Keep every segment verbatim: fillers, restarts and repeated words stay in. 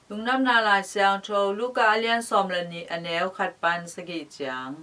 Lungdamna Lai Siangtho Luka a lian sawm le nih, a neu khat pan sagih ciang.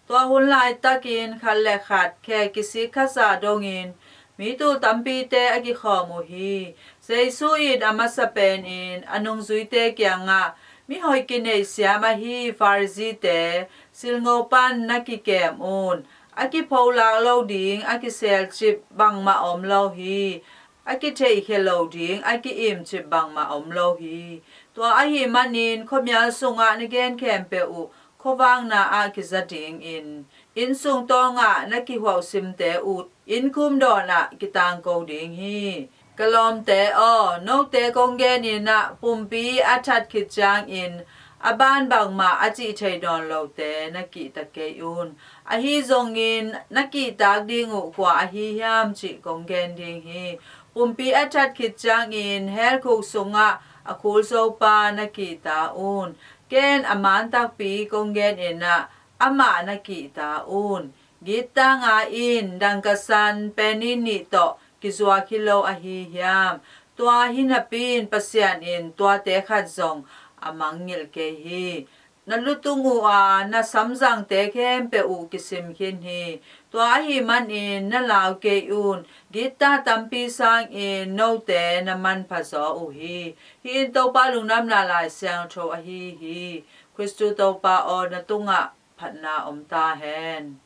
Tua hun laitakin khat le khat khe kisik khat zah dongin mi tul tampite a kikhawm uh hi. Jesu in a masa penin a nungzuite kiangah, "Mihoih kineihsiam ahi Pharisee-te, silngo pan na kikem un. A kipholak lo ding a kiselcip bangmah om lo hi. A kitheihkhia lo ding a ki-imcip bangmah om lo hi. Tua ahih manin khuamial sungah na gen khempeuh uh khuavakna ah kiza dingin, inn sung tawngah na kihuauhsimte uh inn khumdawnah kitangko ding hi. Ka lawmte aw, note kong genin ah pumpi a that khit ciangin a ban bangmah a cih thei nawn lote na kihta kei un. Ahi zongin na kihtak ding uh kua ahi hiam cih kong gen ding hi. Pumpi a that khit ciangin hell khuk sungah a khul zopa na kihta un. Ken a man takpi kong genin ah amah na kihta un. Gitta nga in dangkasan penny nih tawh kizuak hi lo ahi hiam? Tua hi napi-in Pasian in tuate khat zong a mangngilh kei hi. Na lutung uh a na samzangte khempeuh uh kisim khin hi. Tua ahih manin na lau kei un. Gitta tampi sangin note na manpha zaw uh hi. Hih in Topa Lungdamna Lai Siangtho ahi hi. Khristu Topa aw, na tungah phatna om ta hen.